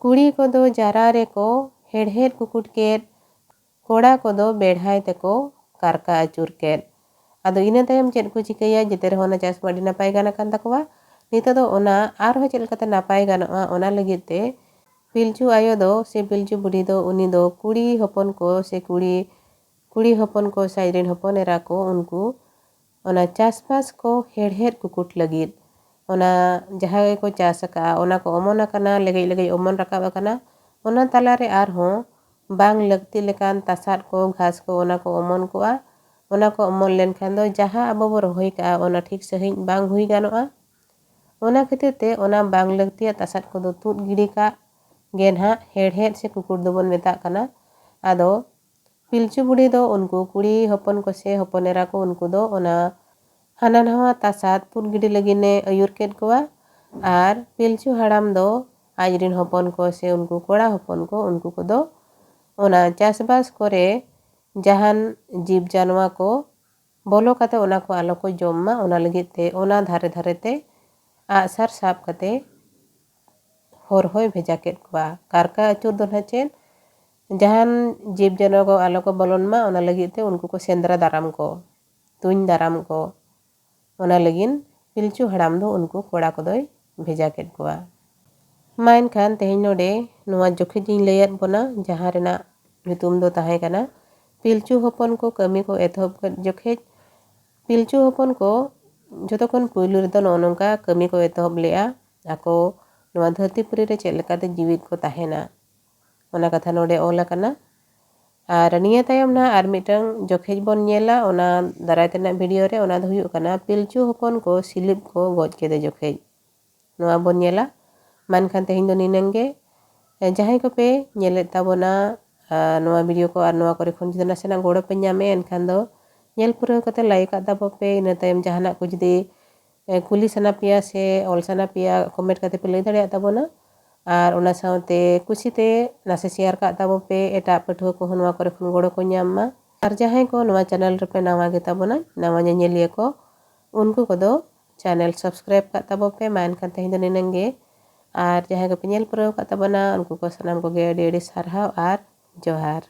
ᱠᱩᱲᱤ ᱠᱚᱫᱚ ᱡᱟᱨᱟ ᱨᱮᱠᱚ ᱦᱮᱲᱦᱮᱫ ᱠᱩᱠᱩᱴ ᱠᱮᱫ, ᱠᱚᱲᱟ ᱠᱚᱫᱚ ᱵᱮᱲᱦᱟᱭ ᱛᱮᱠᱚ ᱠᱟᱨᱠᱟ ᱟᱹᱪᱩᱨ ᱠᱮᱫ᱾ ᱟᱫᱚ ᱤᱱᱟᱹ ᱛᱟᱭᱚᱢ ᱪᱮᱫ ᱠᱚ ᱪᱤᱠᱟᱹᱭᱟ? ᱡᱮᱛᱮ ᱨᱮᱦᱚᱸ ᱚᱱᱟ ᱪᱟᱥ ᱢᱟ ᱟᱹᱰᱤ ᱱᱟᱯᱟᱭ ᱜᱟᱱ ᱟᱠᱟᱱ ᱛᱟᱠᱚᱣᱟ᱾ ᱱᱤᱛᱚᱜ ᱫᱚ ᱚᱱᱟ ᱟᱨᱦᱚᱸ ᱪᱮᱫ ᱞᱮᱠᱟᱛᱮ ᱱᱟᱯᱟᱭ ᱜᱟᱱᱚᱜᱼᱟ, ᱚᱱᱟ ᱞᱟᱹᱜᱤᱫ ᱛᱮ ᱯᱤᱞᱪᱩ ᱟᱭᱳ ᱫᱚ ᱥᱮ ᱯᱤᱞᱪᱩ ᱵᱩᱰᱷᱤ ᱫᱚ ᱩᱱᱤ ᱫᱚ ᱠᱩᱲᱤ ᱦᱚᱯᱚᱱ ᱠᱚ ᱥᱮ ᱠᱩᱲᱤ, ᱠᱩᱲᱤ ᱦᱚᱯᱚᱱ ᱠᱚ ᱥᱮ ᱟᱡ ᱨᱮᱱ ᱦᱚᱯᱚᱱ ᱮᱨᱟ ᱠᱚ ᱩᱱᱠᱩ ᱚᱱᱟ ᱪᱟᱥᱵᱟᱥ ᱠᱚ ᱦᱮᱲᱦᱮᱫ ᱠᱩᱠᱩᱴ ᱞᱟᱹᱜᱤᱫ ᱚᱱᱟ ᱡᱟᱦᱟᱸ ᱜᱮᱠᱚ ᱪᱟᱥ ᱟᱠᱟᱫᱼᱟ, ᱚᱱᱟ ᱠᱚ ᱚᱢᱚᱱ ᱟᱠᱟᱱᱟ, ᱞᱮᱜᱮᱡ ᱞᱮᱜᱮᱡ ᱚᱢᱚᱱ ᱨᱟᱠᱟᱵ ᱟᱠᱟᱱᱟ, ᱚᱱᱟ ᱛᱟᱞᱟᱨᱮ ᱟᱨᱦᱚᱸ ᱵᱟᱝ ᱞᱟᱹᱠᱛᱤ ᱞᱮᱠᱟᱱ ᱛᱟᱥᱟᱫ ᱠᱚ, ᱜᱷᱟᱥ ᱠᱚ, ᱚᱱᱟ ᱠᱚ ᱚᱢᱚᱱ ᱠᱚᱜᱼᱟ, ᱚᱱᱟ ᱠᱚ ᱚᱢᱚᱱ ᱞᱮᱱᱠᱷᱟᱱ ᱫᱚ ᱡᱟᱦᱟᱸ ᱟᱵᱚ ᱵᱚ ᱨᱚᱦᱚᱭ ᱠᱟᱜᱼᱟ, ᱚᱱᱟ ᱴᱷᱤᱠ ᱥᱟᱺᱦᱤᱡ ᱵᱟᱝ ᱦᱩᱭ ᱜᱟᱱᱚᱜᱼᱟ᱾ ᱚᱱᱟ ᱠᱷᱟᱹᱛᱤᱨ ᱛᱮ ᱚᱱᱟ ᱵᱟᱝ ᱞᱟᱹᱠᱛᱤᱭᱟᱜ ᱛᱟᱥᱟᱫ ᱠᱚᱫᱚ ᱛᱩᱫ ᱜᱤᱰᱤ ᱠᱟᱜ ᱜᱮ ᱱᱟᱦᱟᱜ ᱦᱮᱲᱦᱮᱫ ᱥᱮ ᱠᱩᱠᱩᱴ ᱫᱚᱵᱚᱱ ᱢᱮᱛᱟᱜ ᱠᱟᱱᱟ᱾ ᱟᱫᱚ ᱯᱤᱞᱪᱩ ᱵᱩᱲᱦᱤ ᱫᱚ ᱩᱱᱠᱩ ᱠᱩᱲᱤ ᱦᱚᱯᱚᱱ ᱠᱚ ᱥᱮ ᱦᱚᱯᱚᱱ ᱮᱨᱟ ᱠᱚ, ᱩᱱᱠᱩ ᱫᱚ ᱚᱱᱟ ᱦᱟᱱᱟ ᱱᱟᱣᱟ ᱛᱟᱥᱟᱫ ᱛᱩᱫ ᱜᱤᱰᱤ ᱞᱟᱹᱜᱤᱫ ᱮ ᱟᱹᱭᱩᱨ ᱠᱮᱫ ᱠᱚᱣᱟ᱾ ᱟᱨ ᱯᱤᱞᱪᱩ ᱦᱟᱲᱟᱢ ᱫᱚ ᱟᱡ ᱨᱮᱱ ᱦᱚᱯᱚᱱ ᱠᱚ ᱥᱮ ᱩᱱᱠᱩ ᱠᱚᱲᱟ ᱦᱚᱯᱚᱱ ᱠᱚ, ᱩᱱᱠᱩ ᱠᱚᱫᱚ ᱚᱱᱟ ᱪᱟᱥᱵᱟᱥ ᱠᱚᱨᱮ ᱡᱟᱦᱟᱱ ᱡᱤᱵᱽ ᱡᱟᱱᱣᱟ ᱠᱚ ᱵᱚᱞᱚ ᱠᱟᱛᱮ ᱚᱱᱟ ᱠᱚ ᱟᱞᱚ ᱠᱚ ᱡᱚᱢ ᱢᱟ, ᱚᱱᱟ ᱞᱟᱹᱜᱤᱫ ᱛᱮ ᱚᱱᱟ ᱫᱷᱟᱨᱮ ᱫᱷᱟᱨᱮ ᱛᱮ ᱟᱜᱼᱥᱟᱨ ᱥᱟᱵ ᱠᱟᱛᱮ ᱦᱚᱨ ᱦᱚᱸᱭ ᱵᱷᱮᱡᱟ ᱠᱮᱫ ᱠᱚᱣᱟ᱾ ᱠᱟᱨᱠᱟ ᱟᱹᱪᱩᱨ ᱫᱚ ᱱᱟᱦᱟᱜ ᱪᱮᱫ, ᱡᱟᱦᱟᱱ ᱡᱤᱵᱽ ᱡᱟᱱᱣᱟ ᱠᱚ ᱟᱞᱚ ᱠᱚ ᱵᱚᱞᱚᱱ ᱢᱟ, ᱚᱱᱟ ᱞᱟᱹᱜᱤᱫ ᱛᱮ ᱩᱱᱠᱩ ᱠᱚ ᱥᱮᱸᱫᱽᱨᱟ ᱫᱟᱨᱟᱢ ᱠᱚ, ᱛᱩᱧ ᱫᱟᱨᱟᱢ ᱠᱚ, ᱚᱱᱟ ᱞᱟᱹᱜᱤᱫ ᱯᱤᱞᱪᱩ ᱦᱟᱲᱟᱢ ᱫᱚ ᱩᱱᱠᱩ ᱠᱚᱲᱟ ᱠᱚᱫᱚᱭ ᱵᱷᱮᱡᱟ ᱠᱮᱫ ᱠᱚᱣᱟ᱾ ᱢᱟ ᱮᱱᱠᱷᱟᱱ ᱛᱮᱦᱮᱧ ᱱᱚᱰᱮ ᱱᱚᱣᱟ ᱡᱚᱠᱷᱮᱡ ᱤᱧ ᱞᱟᱹᱭᱟᱫ ᱵᱚᱱᱟ, ᱡᱟᱦᱟᱸ ᱨᱮᱱᱟᱜ ᱧᱩᱛᱩᱢ ᱫᱚ ᱛᱟᱦᱮᱸ ᱠᱟᱱᱟ ᱯᱤᱞᱪᱩ ᱦᱚᱯᱚᱱ ᱠᱚ ᱠᱟᱹᱢᱤ ᱠᱚ ᱮᱛᱚᱦᱚᱵ ᱠᱮᱫ ᱡᱚᱠᱷᱮᱡ᱾ ᱯᱤᱞᱪᱩ ᱦᱚᱯᱚᱱ ᱠᱚ ᱡᱚᱛᱚ ᱠᱷᱚᱱ ᱯᱩᱭᱞᱩ ᱨᱮᱫᱚ ᱱᱚᱜᱼᱚ ᱱᱚᱝᱠᱟ ᱠᱟᱹᱢᱤ ᱠᱚ ᱮᱛᱚᱦᱚᱵ ᱞᱮᱫᱼᱟ᱾ ᱟᱠᱚ ᱱᱚᱣᱟ ᱫᱷᱟᱹᱨᱛᱤ ᱯᱩᱨᱤ ᱨᱮ ᱪᱮᱫ ᱞᱮᱠᱟᱛᱮ ᱡᱤᱣᱤᱫ ᱠᱚ ᱛᱟᱦᱮᱱᱟ, ᱚᱱᱟ ᱠᱟᱛᱷᱟ ᱱᱚᱰᱮ ᱚᱞ ᱟᱠᱟᱱᱟ᱾ ᱟᱨ ᱱᱤᱭᱟᱹ ᱛᱟᱭᱚᱢ ᱱᱟᱦᱟᱜ ᱟᱨ ᱢᱤᱫᱴᱟᱝ ᱡᱚᱠᱷᱮᱡ ᱵᱚᱱ ᱧᱮᱞᱟ, ᱚᱱᱟ ᱫᱟᱨᱟᱭ ᱛᱮᱱᱟᱜ ᱵᱷᱤᱰᱤᱭᱳ ᱨᱮ, ᱚᱱᱟ ᱫᱚ ᱦᱩᱭᱩᱜ ᱠᱟᱱᱟ ᱯᱤᱞᱪᱩ ᱦᱚᱯᱚᱱ ᱠᱚ ᱥᱤᱞᱤᱯ ᱠᱚ ᱜᱚᱡ ᱠᱮᱫᱮ ᱡᱚᱠᱷᱮᱡ᱾ ᱱᱚᱣᱟ ᱵᱚᱱ ᱧᱮᱞᱟ᱾ ᱢᱟ ᱮᱱᱠᱷᱟᱱ ᱛᱮᱦᱮᱧ ᱫᱚ ᱱᱤᱱᱟᱹᱝ ᱜᱮ᱾ ᱡᱟᱦᱟᱸᱭ ᱠᱚᱯᱮ ᱧᱮᱞᱮᱫ ᱛᱟᱵᱚᱱᱟ, ᱟᱨ ᱱᱚᱣᱟ ᱵᱷᱤᱰᱤᱭᱳ ᱠᱚ ᱟᱨ ᱱᱚᱣᱟ ᱠᱚᱨᱮ ᱠᱷᱚᱱ ᱡᱩᱫᱤ ᱱᱟᱥᱮᱱᱟᱜ ᱜᱚᱲᱚ ᱯᱮ ᱧᱟᱢᱮ, ᱮᱱᱠᱷᱟᱱ ᱫᱚ ᱧᱮᱞ ᱯᱩᱨᱟᱹᱣ ᱠᱟᱛᱮ ᱞᱟᱭᱤᱠ ᱟᱜ ᱛᱟᱵᱚ ᱯᱮ᱾ ᱤᱱᱟᱹ ᱛᱟᱭᱚᱢ ᱡᱟᱦᱟᱱᱟᱜ ᱠᱚ ᱡᱩᱫᱤ, ᱮ, ᱠᱩᱞᱤ ᱥᱟᱱᱟ ᱯᱮᱭᱟ ᱥᱮ ᱚᱞ ᱥᱟᱱᱟ ᱯᱮᱭᱟ, ᱠᱚᱢᱮᱱᱴ ᱠᱟᱛᱮ ᱯᱮ ᱞᱟᱹᱭ ᱫᱟᱲᱮᱭᱟᱜ ᱛᱟᱵᱚᱱᱟ᱾ ᱟᱨ ᱚᱱᱟ ᱥᱟᱶᱛᱮ ᱠᱩᱥᱤᱛᱮ ᱱᱟᱥᱮ ᱥᱮᱭᱟᱨ ᱠᱟᱜ ᱛᱟᱵᱚ ᱯᱮ, ᱮᱴᱟᱜ ᱯᱟᱹᱴᱷᱩᱣᱟᱹ ᱠᱚᱦᱚᱸ ᱱᱚᱣᱟ ᱠᱚᱨᱮ ᱠᱷᱚᱱ ᱜᱚᱲᱚ ᱠᱚ ᱧᱟᱢ ᱢᱟ᱾ ᱟᱨ ᱡᱟᱦᱟᱸᱭ ᱠᱚ ᱱᱚᱣᱟ ᱪᱮᱱᱮᱞ ᱨᱮᱯᱮ ᱱᱟᱣᱟ ᱜᱮ ᱛᱟᱵᱚᱱᱟ, ᱱᱟᱣᱟ ᱧᱮᱧᱮᱞᱤᱭᱟᱹ ᱠᱚ, ᱩᱱᱠᱩ ᱠᱚᱫᱚ ᱪᱮᱱᱮᱞ ᱥᱟᱵᱥᱠᱨᱟᱭᱤᱵ ᱠᱟᱜ ᱛᱟᱵᱚ ᱯᱮ᱾ ᱢᱟ ᱮᱱᱠᱷᱟᱱ ᱛᱮᱦᱮᱧ ᱫᱚ ᱱᱤᱱᱟᱹᱝ ᱜᱮ᱾ ᱟᱨ ᱡᱟᱦᱟᱸᱭ ᱠᱚᱯᱮ ᱧᱮᱞ ᱯᱩᱨᱟᱹᱣ ᱠᱟᱜ ᱛᱟᱵᱚᱱᱟ, ᱩᱱᱠᱩ ᱠᱚ ᱥᱟᱱᱟᱢ ᱠᱚᱜᱮ ᱟᱹᱰᱤ ᱟᱹᱰᱤ ᱥᱟᱨᱦᱟᱣ ᱟᱨ ᱡᱚᱦᱟᱨ᱾